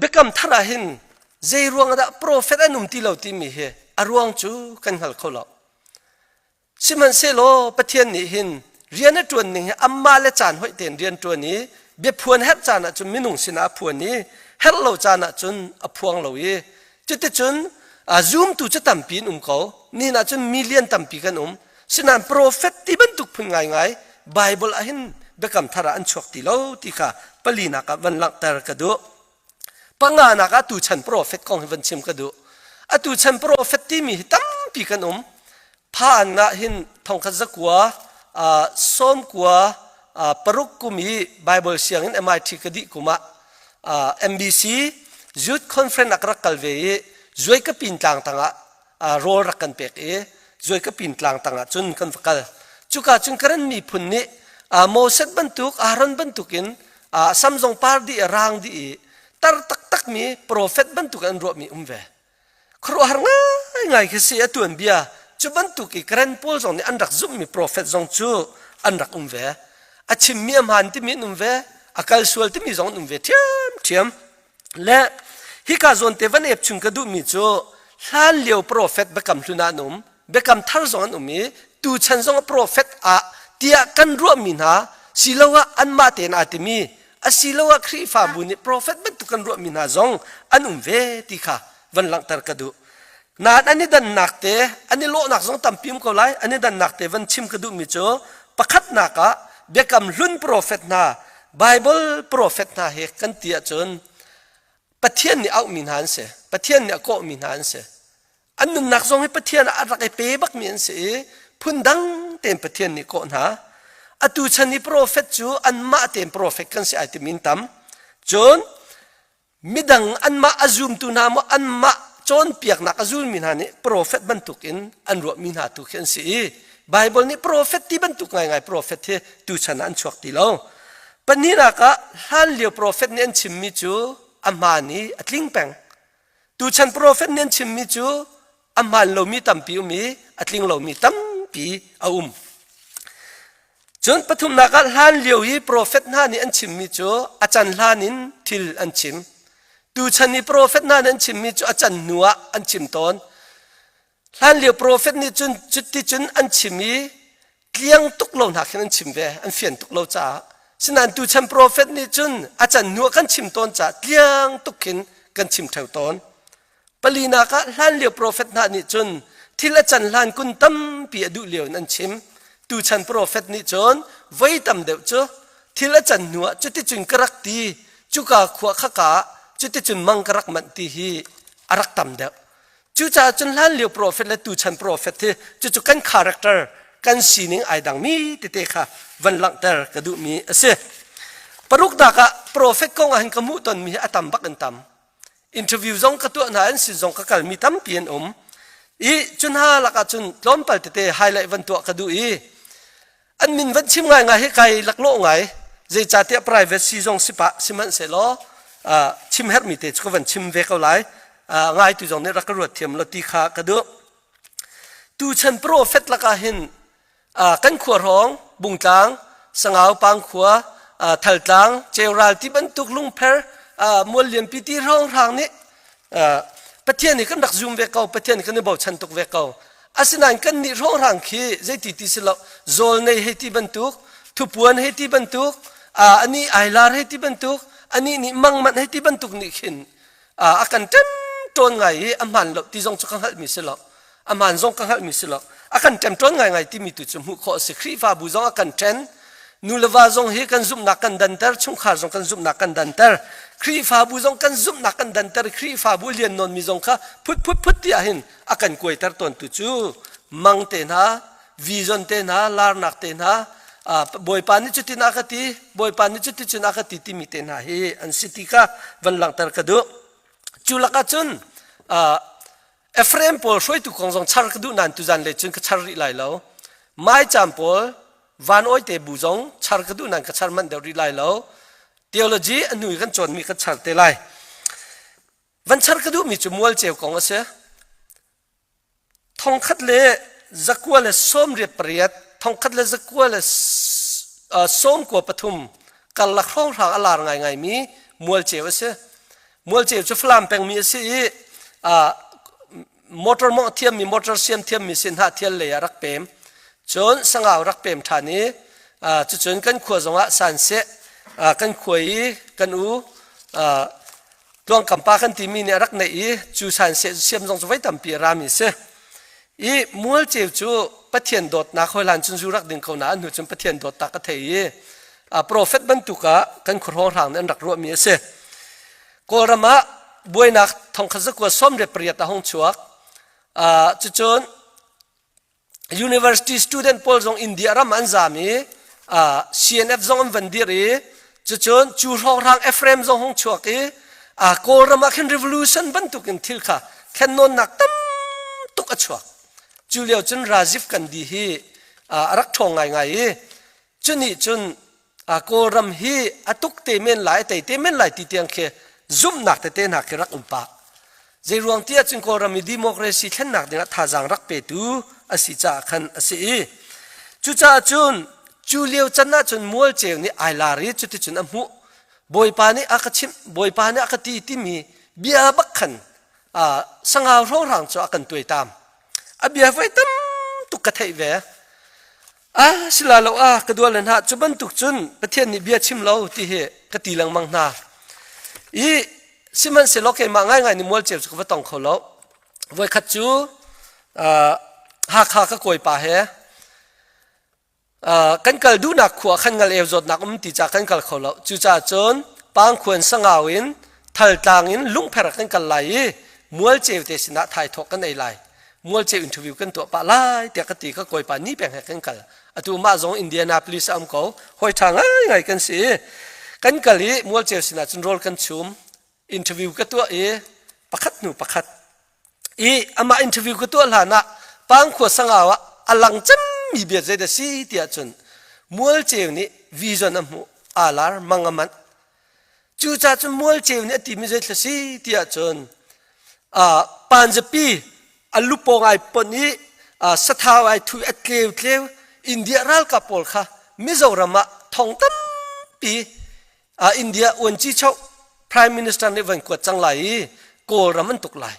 Biakam thar ah hin zei ruang dah profet an um ti lo timi hi a ruang cu kan hngal kho lo. Sihmanhsehlaw Pathian nih hin rian a ṭuan ning hi amah le caan hoih tein rian ṭuan i biaphuan herh caan ah cun minung sinah a phuan i herh lo caan ah cun a phuang lo i cuticun zumtu cu tampi an um ko. Nihin ah cun million tampi kan um. Sinain profet ti bantuk phun ngaingai Bible ah hin biakam thar ah an chuak ti lo ti kha palinak ah van langhter ka duh. Panganak ah tuchan profet kong hi van chim ka duh. Atu chan profet timi hi tampi kan um. Phaan ah hin thongkhat zakua sawmkua paruk kum i Bible sianginn MIT ka dih kum ah MBC Youth Conference ah ka rak kal ve i Zuai ka pin tlang tangah rawl rak kan pek i Zuai ka pin tlang tangah cun kan va kal. Cuka cun Karen miphun nih Moses bantuk Aaron bantukin sam zong par dih i rang dih i tar taktakmi profet bantuk an ruahmi um ve. Khuaruahhar ngaingai khi si a tuanbia cu bantuk i Karen pawl zong nih an rak zumhmi profet zong cu an rak um ve. A chimmi a hmaan timi an um ve, a kal sual timi zong an um ve ṭhiamṭhiam. Le hika zawn te van ep chung ka duhmi cu hlan lio profet biakam hlun ah an um, biakam thar zong an um i tuchan zong ah profet ah tiah kan ruahmi hna siloah anmah tein aa timi asiloah Khrihfabu nih profet bantuk kan ruahmi hna zong an um ve ti kha van langhter ka duh. Nain an i dannak te, an i lawhnak zong tampi um ko lai, an i dannak te van chim ka duhmi cu pakhatnak ah biakam hlun profet hna, Bible profet hna he kan ti ahcun Pathian nih auhmi hna an si. Pathian nih a kawhmi hna an si. An nunnak zong hi Pathian ah a rak i pe bakmi an si i phundang tein Pathian nih kawh hna. Atu chan i profet cu anmah tein profet kan si ai timi an tam. Cun midang anmah a zumtu hna maw anmah cawnpiaknak a zulmi hna nih profet bantukin an ruahmi hna tu khi an si i Bible nih profet ti bantuk ngaingai profet hi tuchan ah an chuak ti lo. Pahnihnak ah hlanlio profet nih an chimmi cu a hmaan i a tling peng. Tuchan profet nih an chimmi cu a hmaan lomi tampi um i a tling lomi tampi a um. Cun pathumnak ah hlan lio i profet hna nih an chimmi cu a can hlan in thil an chim. Tuchan i profet hna nih an chimmi cu a can hnu ah an chim tawn. Hlanlio profet nih cun cuticun an chim i tliang tuk lo hna khin an chim ve, an fian tuk lo caah. Sinain tuchan profet nih cun a can hnu ah kan chim tawn caah tliang tuk khin kan chim ṭheo tawn. Palinak ah hlanlio profet hna nih cun thil a can hlan kun tampi a duh lio in an chim. Tuchan profet nih cun voi tam deuh cu thil a can hnu ah cuticun ka rak ti, cuka khua khaka ah cuticun mang ka rak manh ti hi a rak tam deuh. Cucaah cun hlanlio profet le tuchan profet hi cucu kan character kan sining ai dangmi tete kha van langhter ka duhmi a si. Paruknak ah profet kong ah hin ka hmuh tonmi hi a tam bak in tam. Interview zong ka tuah hna an sin zong ka kalmi tampi an um. I cu hna lakah cun tlawmpal tete highlight van tuah ka duh i an min van chim ngaingai hi kai laklawh ngai zeicahtiah privacy zong si pah sihmanhsehlaw chim herhmi te cu ka van chim ve ko lai ngaitu zong nih rak ka ruat thiam lo ti kha ka duh tuchan prophet lakah hin kan khua hrawng bungtlang sangau pangkhua thaltlang ceural ti bantuk lungpher mual lianpi ti hrawng hrang nih Pathian nih kan rak zum ve ko Pathian kan i bochan tuk ve ko asinain kan nih hrawnghrang khi zeiti ti si lo zawl nei hei ti bantuk thupuan hei ti bantuk ani ailar hei ti bantuk ani nih mangmanh hei ti bantuk nih khin a kan ṭem ṭawn ngai i a hmaan lo ti zong cu ka hngalhmi si lo a hmaan zong ka hngalhmi si lo a kan ṭem ṭawn ngaingai timi tu cu hmuh khawh a si Khrihfabu zong a kan ṭhen nu le va zong hi kan zumhnak kan danter chungkhar zong kan zumhnak kan danter Khrihfabu zong kan zumhnak kan danter Khrihfabu lian nawnmi zong kha phut phut phut ti ahhin a kan kuaiter tawntu cu mang te hna vision te hna larnak te hna bawipa nih cutin a ka ti bawipa nih cuticun a ka ti timi te hna hi an si ti kha van langhter ka duh cu lakah cun Ephraim pawl hruaitu kong zong char ka duh nain tuzan lei cun ka char rih lai lo. Maicaam pawl van awite bu zong char ka duh nain ka char manh deuh rih lai lo. Theology a hnu i kan cawnmi kan char te lai. Van char ka duhmi cu mual ceu kong a si. Thongkhat le zakua le sawmriat pariat, thongkhat le zakua le sawmkua pathum karlak hrawnghrang a lar ngaingaimi mual ceu a si. Mualceu cu Falam pengmi a si i motor mawngh thiammi motor siam thiammi si Hnahthial lei ah rak pem. Cun Sangau rak pem ṭhan i cucun kan khua zongah sanseh kan khua i kan u Tluangkam pa kan timi nih a rak neih i cu sanseh siam zong cu voi tampi a rami si. I Mualceu cu Pathian dawtnak hawihlan cun zu rak ding ko na hnu cun Pathian dawtnak a thei i profet bantuk ah kan khuahrawng nih an rak ruahmi a si. Kawlram ah buainak thongkhat zakua 18 a hung chuak. Cucun university student pawl zong India ram an zam i CNF zong an van dir i cucun cu hrawnghrang Ephraim zong hung chuak i Kawlram ah khin revolution bantukin thil kha thlennawnnak tam tuk a chuak. Cu lio cun Rajiv Gandhi hi a rak ṭhawng ngaingai i cunih cun Kawlram hi a tuk te men lai, a tei te men lai ti tiang khi zumhnak tete hna khi rak um pah. Zei ruang ti ahcun Kawlram i democracy thlennak dingah thazaang rak petu a si caah khan a si i cucaah cun cu lio can ahcun Mualceu nih ai lar i cuticun a hmuh. Bawipa nih a ka chimh, Bawipa nih a ka ti timi bia bak khan sangau hrawnghrang cu a kan tuaitam. A bia voi tam tuk ka theih ve. Ah sila lo ah ka dual hna cu bantuk cun Pathian nih bia chim lo ti hi ka ti lengmang hna. I sihmanhsehlaw keimah ngaingai nih mualceu cu ka va tong kho lo. Voikhat cu Hakha ka kawipa he kan kal duhnak khua khan ngal eu zawtnak um ti ca kan kal kho lo. Cucaah cun Pangkhuan Sangau in Thaltlang in Lungpher kan kal lai i mualceu te sinah thaithawk kan ei lai. Mualceu interview kan tuah pah lai tiah ka ti ka kawipa ni peng he kan kal. Atu mah zong Indianapolis a um ko. Hawi ṭha ngaingai kan si i kan kal i mualceu sinah cun rawl kan chum. Interview ka tuah i pakhat hnu pakhat i amah interview ka tuah hlan ah Pangkhua Sangau ah a lang cemmi bia zei dah si tiah cun Mualceu nih vision a hmuh aa lar mang a manh Cucaah cun Mualceu nih a timi zei thil si tiah cun panzapi a lupawng ai ponh i sathau ai thui a tleu tleu India ralkap pawl kha Mizoram ah thong tampi India uanci choh Prime Minister nih van kuat cang lai i Kawlram an tuk lai.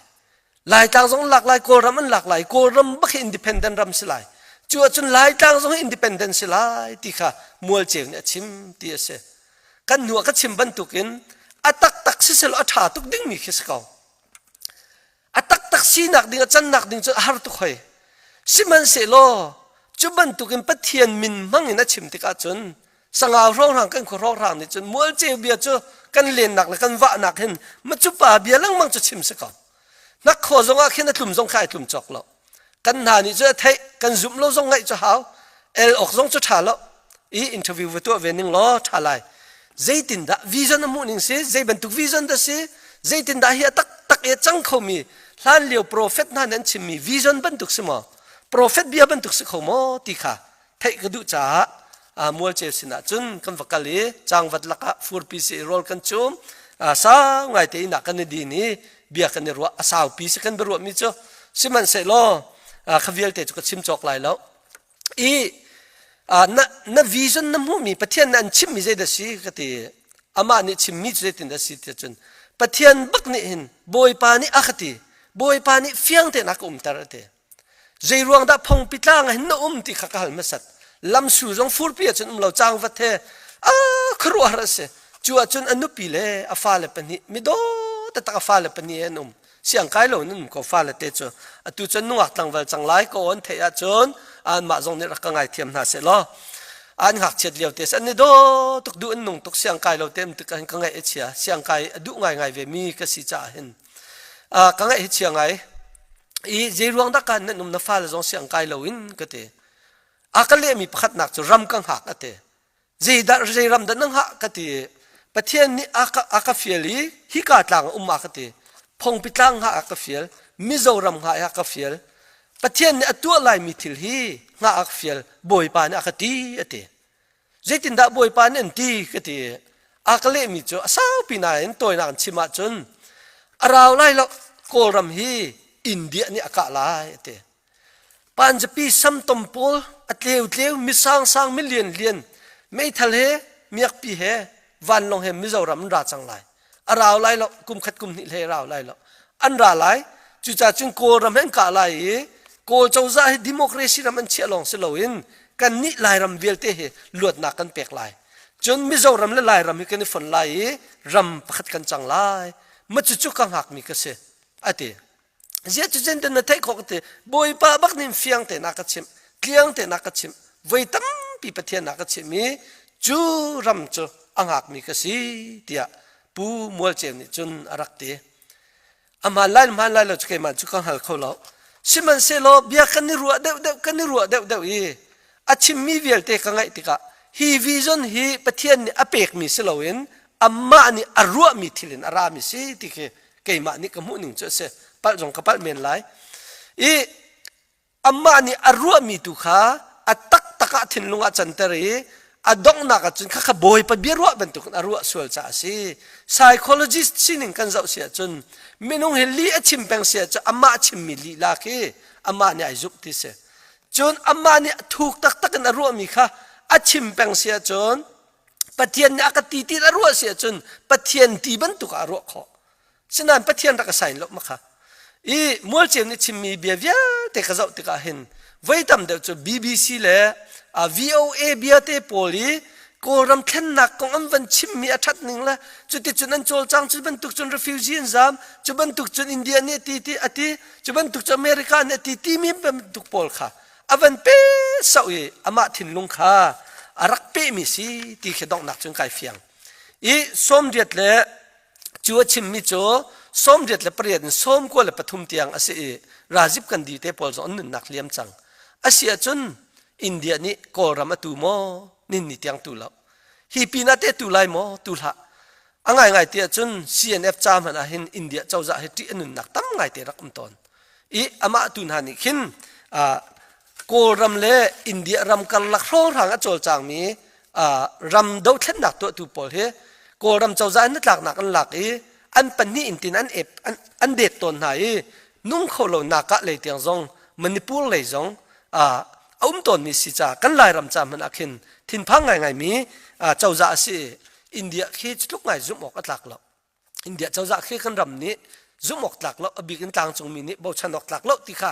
Laitlang zong an lak lai, Kawlram an lak lai, Kawlram bak hi independent ram si lai. Cu ahcun Laitlang zong hi independent si lai ti kha Mualceu nih a chim ti a si. Kan hnu ah ka chim bantukin a taktak siselaw a ṭha tuk dingmi khi si ko. A taktak sinak ding a cannak ding cu a har tuk hoi. Sihmanhsehlaw cu bantukin Pathian min hmang in a chim tikah cun sangau hrawnghrang kan khua hrawnghrang nih cun mualceu bia cu kan lennak le kan vahnak hin macu pa bia lengmang cu chim si ko hnakhaw zong ah khin a tlum zong kha ai tlum cawk lo kan hna nih cu a theih kan zumh lo zong ngaih cu hau el awk zong cu ṭha lo i interview va tuah ve ning law ṭha lai zeitindah vision a hmuh ning si zei bantuk vision dah si zeitindah hi a taktak i a cang khomi hlan lio prophet hna nih an chimmi vision bantuk si maw prophet bia bantuk si kho maw ti kha theih ka duh caah mualceu sinah cun kan va kal i cangvat lakah furpi si i rawl kan chum sau ngai te inn ah kan i din i bia kan i ruah a saupi si kan biaruahmi cu sihmanhsehlaw kha vialte cu ka chim cawk lai lo i na na vision na hmuhmi Pathian nih an chimmi zeidah si ka ti amah nih chimmi cu zeitin dah si tiah cun Pathian bak nih hin Bawipa nih a ka ti Bawipa nih fiang tein a ka umter a ti Zei ruang dah phongpi tlang ah hin na um ti kha ka hal hmasat. Lamsu zong furpi ah cun um lo cangvat he a khuaruahhar a si. Cu ah cun a nupi le a fale pahnih midaw taktak a fale pahnih an um. Siang kai lo in an um ko fale te cu. Atu cun nungak tlangval cang lai ko an theih ahcun anmah zong nih rak ka ngaithiam hna seh law an ngakchiat lio te an i daw tuk duh an nung tuk siang kai lo te um tik ah hin ka ngaih a chia siang kai a duh ngaingai ve mi ka si caah hin ka ngaih hi chia ngai i zei ruang dah kan nan um na fale zong siang kai lo in ka ti a ka lehmi pakhatnak cu ram ka hngak a ti zeidah zei ram dah na hngah ka ti pathian nih a ka a ka fial i hika tlang um a ka ti phongpi tlang hngah a ka fial mizoram hngah a ka fial pathian nih a tuah laimi thil hi hngah a ka fial bawipa nih a ka ti a ti Zeitindah Bawipa nih an ti ka ti. A ka lehmi cu a saupi nain tawinak in chim ahcun a rau lai lo Kawlram hi India nih a kah lai a ti. Panjapi samtom pawl a tleu tleu misang sang milian lian meithal he miakpi he vanlawng he Mizoram an ra cang lai. A rau lai lo, kum khat kum hnih hlei a rau lai lo. An ra lai. Cucaah cun Kawlram he an kah lai i Kawl cozah hi democracy ram an chiah lawng si loin kannih Lairam vialte hi luatnak kan pek lai. Cun Mizoram le Lairam hi kan i fon lai i ram pakhat kan cang lai. Ma cucu ka hngakmi ka si a ti. Ziah cu cun na theih khawh ka ti. Bawipa bak nih fiang tein a ka chimh, tliang tein a ka chimh. Voi tampi Pathian a ka chimh i cu ram cu a hngakmi ka si tiah Pu Mual Ceu nih cun a rak ti. A hmaan lai hmaan lai lo cu keimah cu ka hngal kho lo. Sihmanhsehlaw bia kan i ruah deuhdeuh kan i ruah deuhdeuh i a chimmi vialte ka ngaih tikah hi vision hi Pathian nih a pekmi si loin amah nih a ruahmi thil in a rami si ti khi keimah nih ka hmuh ning cu a si. Palh zong ka palh men lai. I amah nih a ruahmi tu kha a taktak ah thinlung ah canter i a donghnak ah cun khakha bawipa bia ruah bantukin a ruah sual caah a si. Psychologist sining kan zoh si ahcun minung hi lih a chim peng si ahcun amah chimmi lih la khi amah nih ai zumh ti si. Cun amah nih thuk taktak in a ruahmi kha a chim peng si ahcun Pathian nih a ka ti ti a ruah si ahcun Pathian ti bantuk ah a ruah khawh. Sinain Pathian rak a sign lo ma kha. I Mualceu nih chimmi bia vialte ka zoh tikah hin voi tam deuh cu BBC le VOA bia te pawl i Kawlram thlennak kong an van chimmi a ṭhat ning le cuticun an cawlcang cu bantuk cun refugee an zaam cu bantuk cun India nih ti ti a ti cu bantuk cu America nih a ti timi bantuk pawl kha a van pe sauh i amah thinlung kha a rak pehmi si ti khi donghnak cun kai fiang i sawmriat le Cu a chimmi cu 88 in 93 tiang a si i Rajiv Gandhi te pawl zong an nunnak liam cang. A si ahcun India nih Kawlram a tu maw? Ninni tiang tu lo. Hi pin ah teh tu lai maw? Tu hlah. A ngaingai ti ahcun CNF ca hmanh ah hin India cozah hi ṭih a nunnak tam ngaite rak um tawn. I amah tu hna nih khin Kawlram le India ram karlak hrawnghrang a cawlcangmi ram dothlennak tuahtu pawl hi Kawlram cozah in hnatlaknak an lak i an pahnih in tin an ep an det tawn hna i nung kho lo nak ah lei tiang zong Manipur lei zong a um tawnmi si ca kan Lairam ca hmanh ah khin thinphang ngaingaimi cozah a si India khi tluk ngai zumh awk a tlak lo. India cozah khi kan ram nih zumh awk tlak lo a bik in tlangcungmi nih bochan awk tlak lo ti kha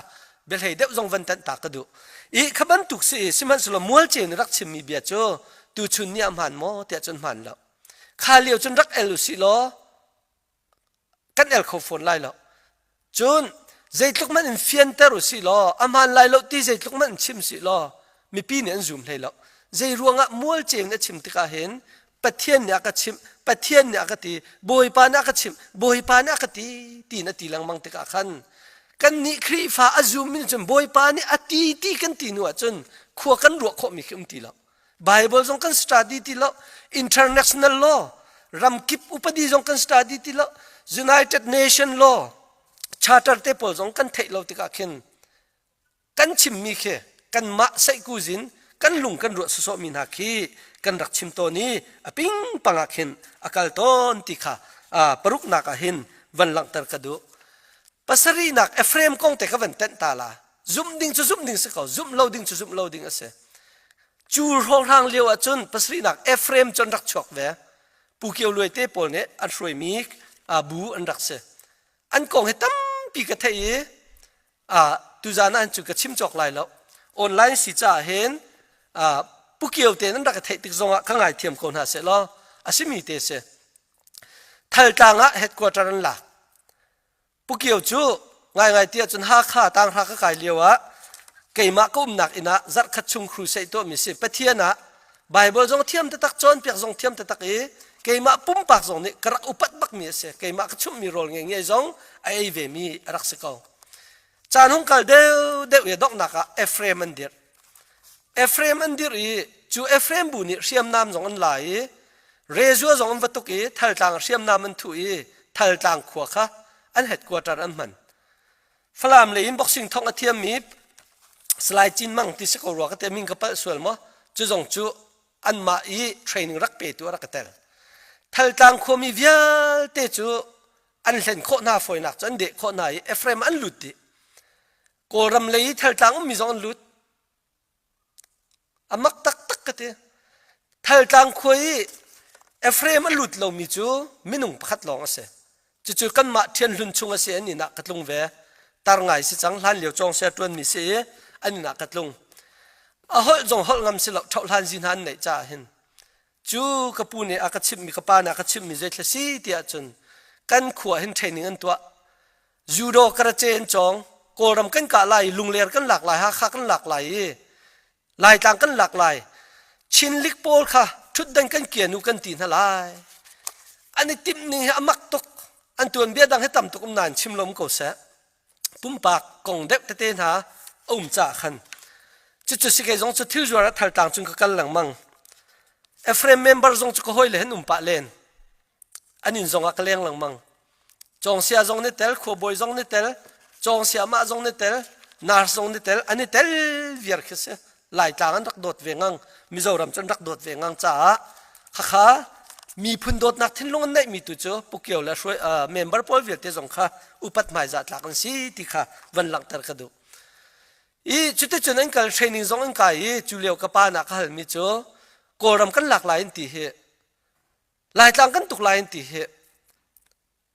biahlei deuh zong van tanh ta ka duh. I kha bantuk si i sihmanhsehlaw mualceu nih rak chimmi bia cu tuchun ni ah hmaan maw tiah cun hmaan lo. Kha lio cun rak el usih law kan el kho fawn lai lo. Cun zeitluk hmanh in fianter u sih law a hmaan lai lo ti zeitluk hmanh in chim sih law mipi nih an zum hlei lo. Zei ruangah mualceu nih a chim tikah hin Pathian nih a ka chimh, Pathian nih a ka ti, Bawipa nih a ka chimh, Bawipa nih a ka ti tiin a ti lengmang tikah khan kannih Khrihfa a zummi nih cun Bawipa nih a ti ti kan ti hnu ahcun khua kan ruah khawhmi khi um ti lo. Bible zong kan study ti lo, international law, ramkip upadi zong kan study ti lo, United Nation law, charter te pawl zong kan theih lo tikah khin kan chimmi khi kanmah seihkuzin kan lung kan ruah sawsawhmi hna khi kan rak chim tawn i a pingpang ah khin a kal tawn ti kha paruknak ah hin van langhter ka duh. Pasarihnak Ephraim kong te ka van tenh ta la. Zumh ding cu zumh ding si ko, zumh lo ding cu zumh lo ding a si. Cu hrawnghrang lio ah cun pasarihnak Ephraim cu an rak chuak ve. Pu Kio Luai te pawl nih an hruaimi bu an rak si. An kong hi tampi ka theih i tuzan ah cu ka chim cawk lai lo. Online si caah hin Pu Kio te nan rak ka theih tik zongah ka ngaithiam ko hna seh law a simi te si. Thaltlang ah headquarter an lak. Pu Kio cu ngaingai ti ahcun Hakha tanghra ka kai lio ah keimah ka umnak inn ah zarhkhat chung crusade tuahmi si. Pathian ah Bible zong thiam taktak cawnpiak zong thiam taktak i keimah pumpak zong nih ka rak upat bakmi a si. Keimah ka chumhmi rawl ngei zong a ei vemi a rak si ko. Caan hung kal deuh deuh i donghnak ah Ephraim an dirh. Ephraim an dirh i cu Ephraim bu nih hriamnam zong an la i Rezua zong an va tuk i Thaltlang hriamnam an thuh i Thaltlang khua kha an headquarter an hman. Falam lei in boxing thongh a thiammi Salai Cin Mang ti si ko rua ka te min ka palh sual maw cu zong cu anmah i training rak petu a rak ka tel. Thaltlang khuami vialte cu an hlen khawh hna fawinak cu an deh khawh hna i Ephraim an lut dih. Kawlram lei i Thaltlang ummi zong an lut. A mak taktak ka ti. Thaltlang khua i. Ephraim a lut lomi cu minung pakhat lawng a si. Cucu kanmah ṭhianhlun chung a si an inn ah ka tlung ve. Tar ngai si cang hlan lio cawng sia ṭuanmi si i an inn ah ka tlung. A holh zong holh ngam si lo ṭhohhlan zi hna an neih caah hin. Cu ka pu nih a ka chimhmi ka pa nih a ka chimhmi zeithla si tiah cun kan khua hin training an tuah. Judo karate an cawng. Kawlram kan kah lai i Lungler kan lak lai, Hakha kan lak lai i Laitlang kan lak lai. Chinlik pawl kha ṭhutdan kan kian u kan ti hna lai. An i timh ning hi a mak tuk. An tuanbia dang hi tam tuk um nain chim lo um ko seh. Pumpak kong deuh tete hna a um caah khan. Cucu si kei zong cu thil zuar ah thaltlang cun ka kal lengmang. Ephraim member zong cu ka hawile hen um pah len. An inn zong ah ka leng lengmang. Cawngsia zong ni tel, khuabawi zong ni tel, cawngsia mah zong ni tel, nurse zong ni tel, an i tel viar khi si. Laitlang an rak dawt ve ngang, Mizoram cu an rak dawt ve ngang caah khakha miphun dawtnak thinlung an neihmi tu cu Pukio le hruai uh, member pawl vialte zong kha upat hmaizah tlak an si ti kha van langhter ka duh. I cuticun an kal training zong an kai i cu lio ka pa na ka halmi cu Kawlram kan lak lai an ti hi Laitlang kan tuk lai an ti hi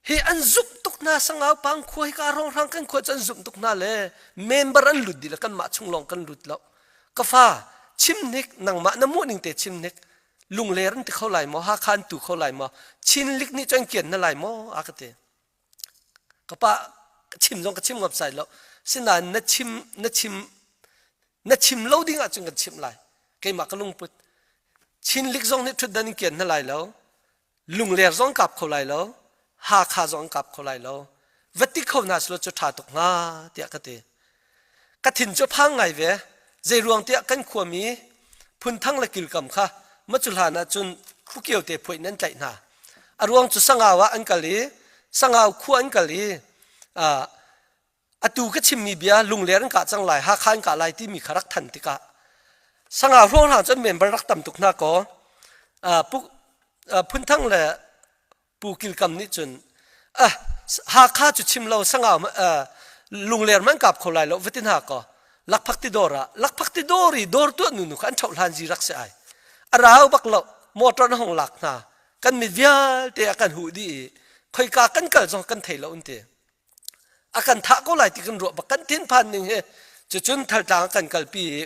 hi an zumh tuk hna sangau pang khua hi ka rongrang kan khua cu an zumh tuk hna le member an lut dih le kanmah chung lawng kan lut lo ka fa chim hnik nangmah na muh ning te chim hnik lungler an ti kho lai maw hakha an tu kho lai maw chinlik nih cun kian na lai maw a ka ti ka pa chim zong ka chim ngam sai lo sinain na chim na chim na chim lo ding ahcun kan chimh lai keimah ka lungput Chinlik zong nih ṭhutdan in kian hna lai lo lungler zong kap kho lai lo Hakha zong kap kho lai lo va ti kho hna selaw cu ṭha tuk hnga tiah ka ti ka thin cu phang ngai ve zei ruang tiah kan khuami phunthang le kilkam kha macu hlan ah cun phukio te phuai nan tlaih hna a ruang cu sangau ah an kal i sangau khua an kal i atu ka chimmi bia lungler an kah cang lai Hakha an kah lai timi kha rak than tikah sangau hrawnghrang cun member rak tam tuk hna kaw phunthang le pu kilkam nih cun ah Hakha cu chim lo sangau lungler man kap kho lai lo vatin ha kaw lakphak ti dawr ah lakphak ti dawr i dawr tuah nu nu kha an ṭhoh hlan zi rak si ai a rau bak lo motor na hong lak hna kan mit vialte a kan huh dih i khoika kan kal zong kan thei lo an ti a kan thah ko lai ti kan ruah bak kan thinphan ning hi cucun thaltlang kan kalpi i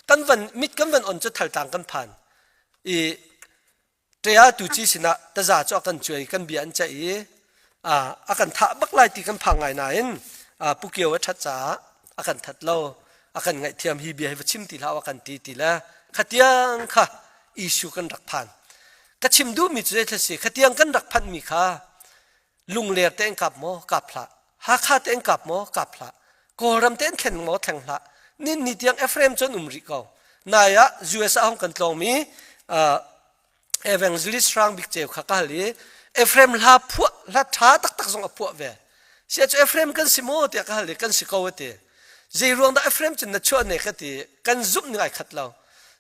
kan van mit kan van on cu thaltlang kan phan i ṭea tu ci sinah taza cu a kan cuai kan bia an ceih i a kan thah bak lai ti kan phang ngai nain pu kio a ṭhat caah a kan that lo a kan ngaihthiam hi bia hi va chim ti hlah a kan ti ti le khatiang kha issue kan rak phan ka chim duhmi cu zei si khatiang kan rak phanhmi kha Lungler te in kap maw? Kap hlah. Hakha te in kap maw? Kap hlah. Kawlram te in thlen maw? Thleng hlah. Nin ni tiang Ephraim cun um rih ko. Nai ah US ah hong kan tlawngmi uh, evangelist hrang bik ceu kha ka hal i Ephraim hla phuah hla ṭha taktak zong a phuah ve. Sia cu Ephraim kan si maw tiah ka hal i kan si ko a ti. Zei ruang dah Ephraim cun na chuah ne ka ti. Kan zumh ning ai khat lo.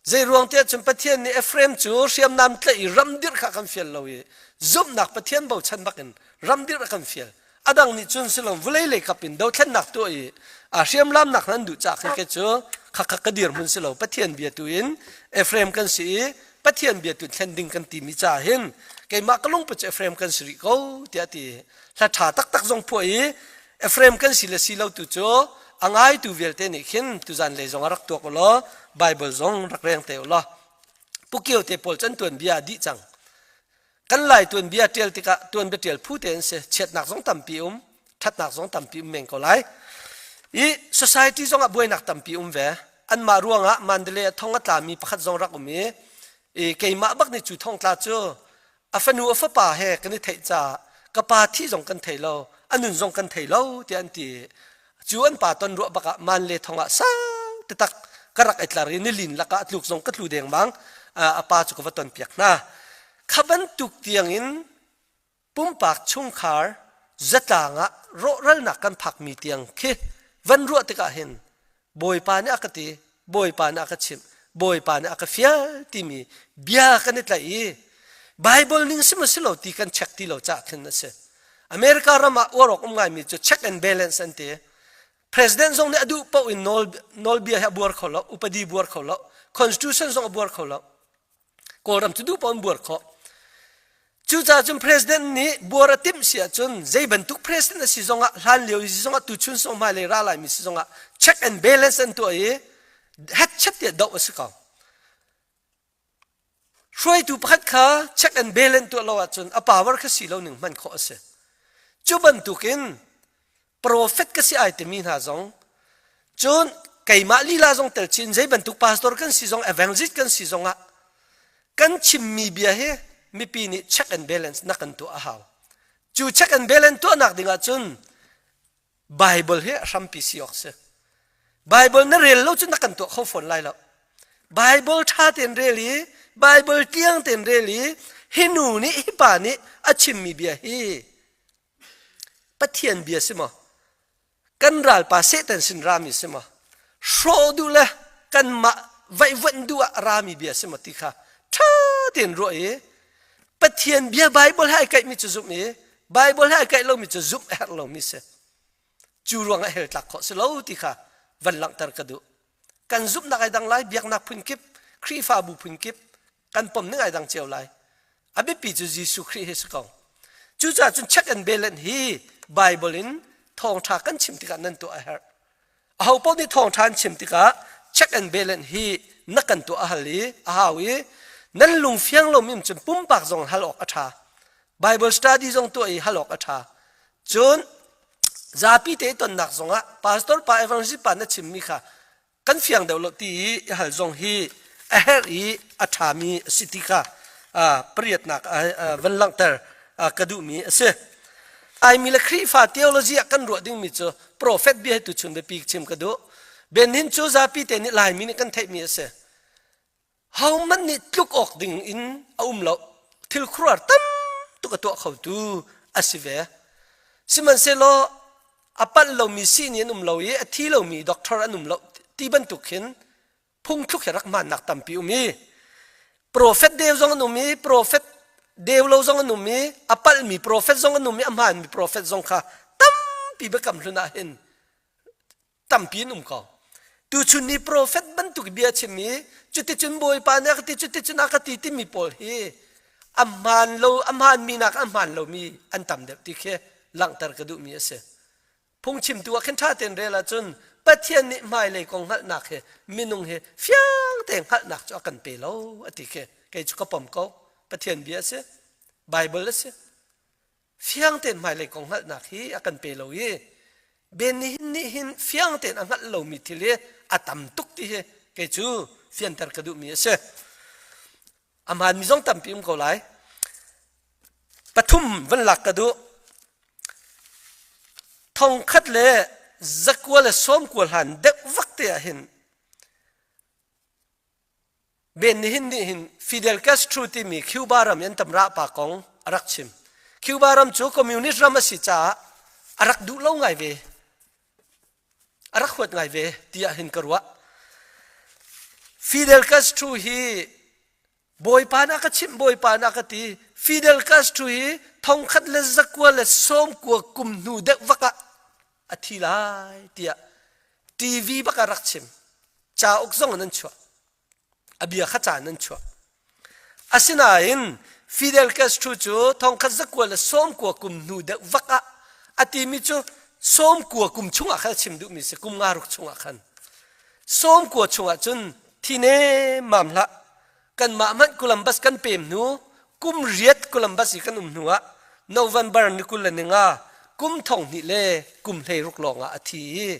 Zei ruang tiah cun Pathian nih Ephraim cu hriamnam tlaih i ram dirh kha kan fial lo i zumhnak Pathian bochan bakin ram dirh a kan fial. A dang nih cun silom vulei lei kap in dothlennak tuah i a hriamlamnak nan duh cah khin ke cu khakha ka dirhmun si lo Pathian bia tu in Ephraim kan si i Pathian bia tu thlen ding kan timi ca hin keimah ka lungput cu Ephraim kan si rih ko tiah ti hla ṭha taktak zong phuah i Ephraim kan si le si lo tu cu a ngaitu vialte nih khin tuzan lei zong a rak tuak u law Bible zong rak reng te u law Pukio te pawl can tuanbia a dih cang kan lai tuanbia ṭial tikah tuanbia ṭial phu te an si chiatnak zong tampi um ṭhatnak zong tampi um men ko lai i society zong ah buainak tampi um ve anmah ruangah Mandalay ah thong a tlami pakhat zong rak um i i keimah bak nih cu thongtla cu a fanu a fapa he kan i theih caah ka pa thi zong kan thei lo a nun zong kan thei lo tiah an ti cu an pa ton ruah bakah man le thong ah sau taktak ka rak i tlar i nilin lakah a tluk zong ka tlu dengmang a pa cu ka va ton piak hna kha bantuk tiangin pumpak chungkhar zatlang ah rawhralnak kan phakmi tiang khi van ruah tikah hin Bawipa nih a ka ti Bawipa nih a ka chimh Bawipa nih a ka fial timi bia kan i tlaih i Bible ning si maw si lo ti kan check ti lo cah khin a si America ram ah uar awk um ngaimi cu check and balance an ti President zong nih a duh paoh in nawl nawlbia hi a buar kho lo upadi buar kho lo constitution zong a buar kho lo Kawlram cu duh paoh in buar khawh. Cucaah cun president nih buar a timh si ahcun zei bantuk president a si zongah hlan lio si zongah tuchun song hmailei ra laimi si zongah check and balance an tuah i hetchet tiah doh a si ko. Hruaitu pakhat kha check and balance tuah lo ahcun a power kha si lo ning hman khawh a si. Cu bantukin profet ka si ai timi hna zong cun keimah lila zong tel chin zei bantuk pastor kan si zong evangelist kan si zongah kan chimmi bia hi mipi nih check and balance na kan tuah a hau. Cu check and balance tuahnak ding ahcun Bible hi a hrampi si awk si. Bible na rel lo cun na kan tuah kho fawn lai lo. Bible ṭha tein rel i Bible tiang tein rel i hi nu nih hi pa nih a chimmi bia hi Pathian bia si maw? Kan ralpa Satan sin rami si maw? Hrawh duh le kanmah vaihvuanh duh ah rami bia si maw ti kha ṭha tein ruah i Pathian bia Bible he ai kaihmi cu zumh i Bible he ai kaih lomi cu zumh a herh lomi si. Cu ruangah hell tlak khawh si lo ti kha van langhter ka duh. Kan zumhnak ai dang lai, biaknak phunkip, Khrihfabu phunkip, kan pom ning ai dang cio lai. A biapi cu Jesuh Khrih hi si ko. Cucaah cun check and balance hi Bible in thawngṭha kan chim tikah nan tuah a herh. Aho paoh nih thawngṭha an chim tikah check and balance hi na kan tuah a hal i a hau i nan lung fiang lomi um cun pumpak zong hal awk a ṭha. Bible study zong tuah i hal awk a ṭha. Cun zapi te tonnak zongah pastor pa evangelist pa na chimmi kha kan fiang deuh lo ti i i hal zong hi a herh i a ṭhami a si ti kha pariatnak van langhter ka duhmi a si. Aimi le Khrihfa theology ah kan ruah dingmi cu prophet bia hi tuchun biapi chim ka duh. Benhin cu zapi te nih Laimi nih kan theihmi a si. Hohmanh nih tluk awk ding in a um lo. Thil khuaruahar tam tuk a tuah khotu a si ve. Sihmanhsehlaw a palh lomi sihni an um lo i a thi lomi doctor an um lo ti bantuk khin phungthluk hi rak hmaannak tampi um i profet deu zong an um i profet deu lo zong an um i a palhmi profet zong an um i a hmaanmi profet zong kha tampi biakam hlun ah hin tampi an um ko. Tuchun ni profet bantuk bia chim i cuticun Bawipa nih a ka ti cuticun a ka ti timi pawl hi a hmaan lo a hmaanmi nak a hmaan lomi an tam deuh ti khi langhter ka duhmi a si. Phungchimtu ah khin ṭha tein rel ahcun Pathian nih hmailei kong hngalhnak hi minung hi fiang tein hngalhnak cu a kan pe lo a ti khi kei cu ka pom ko. Pathian bia a si. Bible a si. Fiang tein hmailei kong hngalhnak hi a kan pe lo i Ben nihin nih hin fiang tein a hngalh lomi thil hi a tam tuk ti hi kei cu fianter ka duhmi a si. A hmaanmi zong tampi um ko lai. Pathum van lak ka duh. Thongkhat le zakua le sawmkua hlan deuh vak te ah hin Ben nihin nih hin Fidel Castro timi Cuba ram i an tam rah pa kong a rak chim. Cuba ram cu communist ram a si caah a rak duh lo ngai ve. A rak huat ngai ve tiah hin ka ruah. Fidel Castro hi Bawipa na ka chimh Bawipa na ka ti. Fidel Castro hi thongkhat le zakua le sawmkua kum hnu deuh vak ah a thi lai tiah TV bak ah rak chim. Cauk zong in an chuah. A bia kha ca in an chuah. Asinain Fidel Castro cu thongkhat zakua le sawmkua kum hnu deuh vak ah a timi cu sawmkua kum chungah khan a chim duhmi si kum nga ruk chungah khan sawmkua chungah cun thi nemmam hlah kanmah hmanh Columbus kan pem hnu kum riat Columbus i kan um hnu ah November ni 20 le ni nga kum thong hnih le kum 16 lawng ah a thi i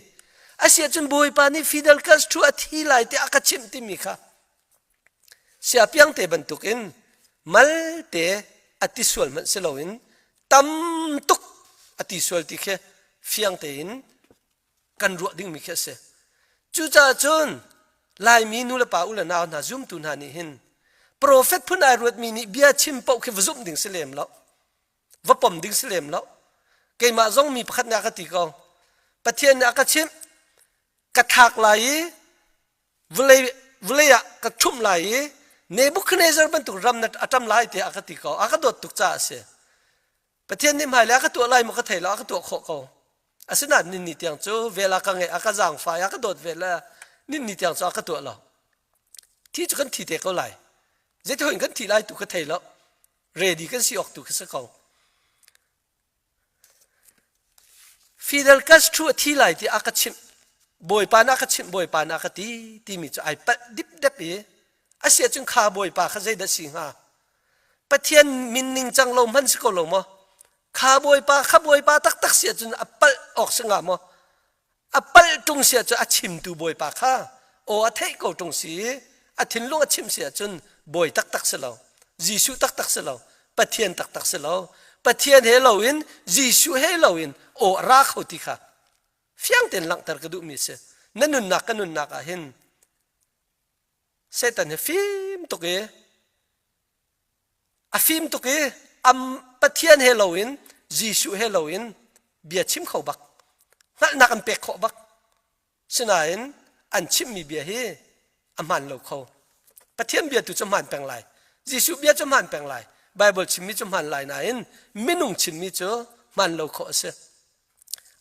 asiahcun Bawipa nih Fidel Castro a thi lai tiah a ka chimh timi kha siapiang te bantukin malte a ti sual hmanh si loin tam tuk a ti sual ti khi fiang tein kan ruah dingmi khi a si. Cucaah cun Laimi nu le pa u le nau hna zumtu hna nih hin profet phun ai ruatmi nih bia chim paoh khi va zumh ding si lem lo. Va pom ding si lem lo. Keimah zong mi pakhat nih a ka ti ko. Pathian nih a ka chimh ka thlak lai i vawlei vawlei ah ka ṭhumh lai i Nebuchadnezzar bantuk ram na a ṭam lai tiah a ka ti ko. A ka dawt tuk caah a si. Pathian nih hmailei a ka tuah lai maw ka thei lo a ka tuah khawh ko. Asinain ninni tiang cu vel a ka ngeih a ka zaangfai a ka dawt ve le ninni tiang cu a ka tuah lo. Thi cu kan thi te ko lai. Zeiti hoin kan thi lai tu ka thei lo. Ready kan si awk tu khi si ko. Fidel Castro a thi lai ti a ka chimh Bawipa na ka chimh Bawipa na ka ti timi cu ai palh dipdep i a si ahcun kha Bawipa kha zeidah si hnga Pathian min ning cang lo hman si ko lo maw kha Bawipa kha Bawipa taktak si ahcun a palh awk si hnga maw A palh ṭung si ahcun a chimtu bawipa kha aw a theih ko ṭung si i a thinlung a chimh si ahcun bawi taktak si lo, Jesuh taktak si lo, Pathian taktak si lo. Pathian he loin Jesuh he loin aw a ra kho ti kha fiang tein langhter ka duhmi a si. Na nunnak ka nunnak ah hin Satan hi fim tuk i A fim tuk i am Pathian he loin Jesuh he loin bia chim kho bak. Hngalhnak an pek khawh bak. Sinain an chimmi bia hi a hmaan lo kho. Pathian bia tu cu hmaan peng lai. Jesuh bia cu hmaan peng lai. Bible chimmi cu hmaan lai nain minung chimmi cu hmaan lo khawh a si.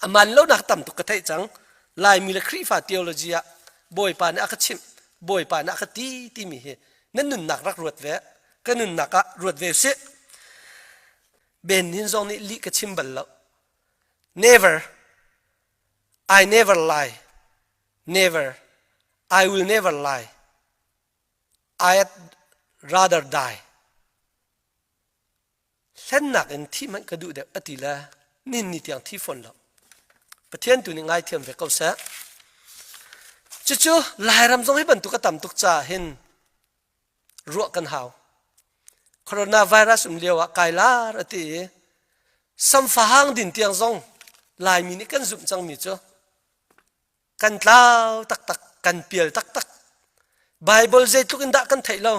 A man lonak tam tuk ka theih cang. Laimi le Khrihfa theology ah Bawipa nih a ka chimh, Bawipa nih a ka ti timi hi nan nunnak rak ruat ve. Ka nunnak ah ruat ve usih. Ben Hin zong nih lih ka chim bal lo. Never. I never lie. Never. I will never lie. I'd rather die. Hlennak in thih hmanh ka duh deuh a ti le nin ni tiang thi fawn lo. Pathian tu nih ngaithiam ve ko seh. Cucu Lairam zong hi bantuk a tam tuk caah hin ruah kan hau. Coronavirus um lio ah kai lar a ti i samfahang din tiang zong Laimi nih kan zumh cangmi cu kan tlau taktak, kan pial taktak. Bible zeitluk in dah kan theih lo.